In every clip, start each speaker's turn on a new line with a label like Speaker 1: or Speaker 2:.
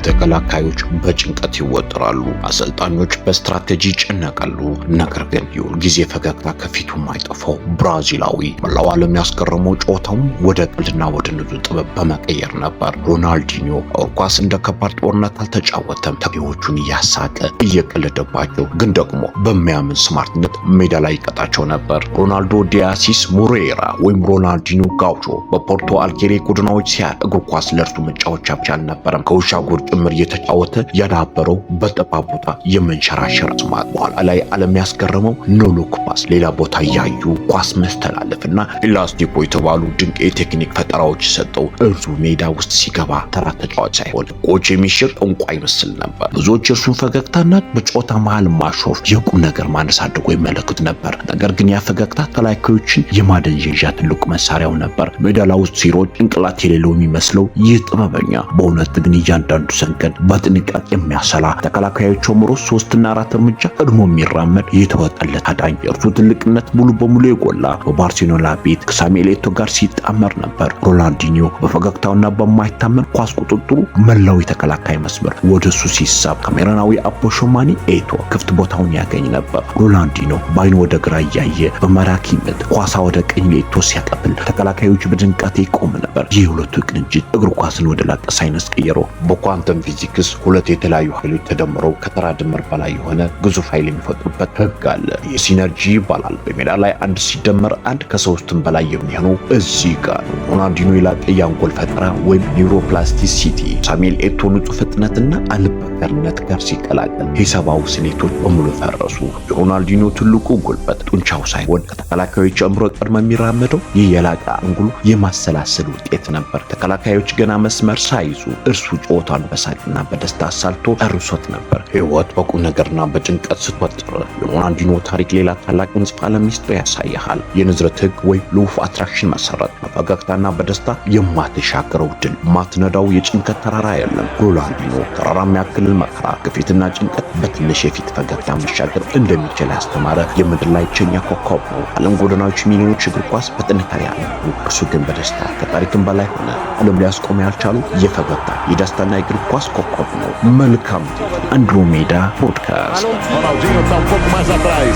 Speaker 1: ተከላካዮች በጭንቀት ይወጠራሉ፣ አሰልጣኞች በስትራቴጂ ይጨነቃሉ። ነገር ግን የሁል ጊዜ ፈገግታ ከፊቱ የማይጠፋው ብራዚላዊ መላው ዓለም ያስገረመው ጨዋታውን ወደ ቀልድና ወደ ንጹህ ጥበብ በመቀየር ነበር። ሮናልዲኒዮ እግር ኳስ እንደ ከባድ ጦርነት አልተጫወተም። ተጋጣሚዎቹን እያሳቀ፣ እየቀለደባቸው፣ ግን ደግሞ በሚያምን smart ነት ሜዳ ላይ ይቀጣቸው ነበር። ሮናልዶ ዲያሲስ ሞሬራ ወይም ሮናልዲኒዮ ጋውቾ በፖርቶ አልጌሬ ጎዳናዎች ሲያድግ እግር ኳስ ለእርሱ መጫወቻ ብቻ አልነበረም። ከውሻ ጋር ጭምር እየተጫወተ ያዳበረው በጠባብ ቦታ የመንሸራሸር ስማት፣ በኋላ ላይ ዓለም ያስገረመው no look pass፣ ሌላ ቦታ እያዩ ኳስ መስተላለፍና ኤላስቲኮ የተባሉ ድንቅ የቴክኒክ ፈጠራዎች ሰጠው። እርሱ ሜዳ ውስጥ ሲገባ ተራ ተጫዋች ሳይሆን ጎች የሚሽር ጠንቋይ ይመስል ነበር። ብዙዎች የእርሱን ፈገግታና በጨዋታ መሃል ማሾፍ የቁም ነገር ማነስ አድርጎ ይመለከቱ ነበር። ነገር ግን ያ ፈገግታ ተከላካዮችን የማደንዘዣ ትልቁ መሳሪያው ነበር። ሜዳ ላይ ውስጥ ሲሮጥ ጭንቅላት የሌለው የሚመስለው ይህ ጥበበኛ በእውነት ግን እያንዳንዱ ሰከንድ በጥንቃቄ የሚያሰላ፣ ተከላካዮች ጨምሮ ሶስትና አራት እርምጃ ቀድሞ የሚራመድ የተወጠለት አዳኝ፣ የእርሱ ትልቅነት ሙሉ በሙሉ የጎላ በባርሴሎና ቤት ከሳሙኤል ኤቶ ጋር ሲጣመር ነበር። ሮናልዲኒዮ በፈገግታውና በማይታመን ኳስ ቁጥጥሩ መላው የተከላካይ መስመር ወደሱ ሲሳብ ካሜሮናዊ አቦሾማኒ ኤቶ ክፍት ቦታውን ያገኝ ነበር። ሮናልዲኒዮ በአይኑ ወደ ግራ እያየ በማራኪ ምት ኳሷ ወደ ቀኝ ኤቶ ሲያቀብል ተከላካዮች በድንጋጤ ይቆም ነበር። ይህ የሁለቱ ቅንጅት እግር ኳስን ወደ ላቀ ሳይንስ ቀየረው። በኳንተም ፊዚክስ ሁለት የተለያዩ ኃይሎች ተደምረው ከተራ ድምር በላይ የሆነ ግዙፍ ኃይል የሚፈጥሩበት ህግ አለ። ይህ synergy ይባላል። በሜዳ ላይ አንድ ሲደመር አንድ ከሶስትም በላይ የሚሆነው እዚህ ጋር ነው። ሮናልዲኖ የላቀ የአንጎል ፈጠራ ወይም neuroplasticity ሳሙኤል ኤቶ ንጹህ ፍጥነትና አልበገርነት ጋር ሲቀላቀል ሂሳባዊ ስሌቶች በሙሉ ፈረሱ። የሮናልዲኖ ትልቁ ጉልበት ጡንቻው ሳይሆን ከተከላካዮች ጨምሮ ቀድሞ የሚራመደው ይህ የላቀ አንጉሉ የማሰላሰል ውጤት ነበር። ተከላካዮች ገና መስመር ሳይዙ እርሱ ጨዋታን በሳቅና በደስታ አሳልቶ ጨርሶት ነበር። ህይወት በቁም ነገርና በጭንቀት ስትወጥር የሮናልዲኖ ታሪክ ሌላ ታላቅ ንጽፈ ዓለም ሚስጥር ያሳይሃል። የንዝረት ህግ ወይም law of attraction መሰረት በፈገግታና በደስታ የማትሻገረው ድል፣ ማትነዳው የጭንቀት ተራራ የለም። ሮናልዲኖ ተራራ የሚያክልን መከራ፣ ግፊትና ጭንቀት በትንሽ የፊት ፈገግታ መሻገር እንደሚችል ያስተማረ የምድር ላይ ብቸኛ ኮከብ ነው። ዓለም ጎዳናዎች ሚሊዮኖች እግር ኳስ በጥንካሬ ያለ፣ እርሱ ግን በደስታ ከታሪክም በላይ ሆነ። ዓለም ሊያስቆም ያልቻሉ የፈገግታ፣ የደስታና የእግር ኳስ ኮከብ ነው። መልካም አንድሮሜዳ ፖድካስት።
Speaker 2: Ronaldinho tá um pouco mais atrás.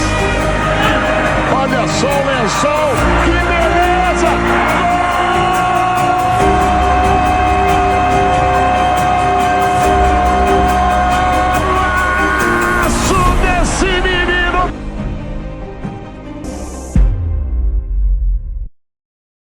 Speaker 2: Olha só o lençol, que beleza!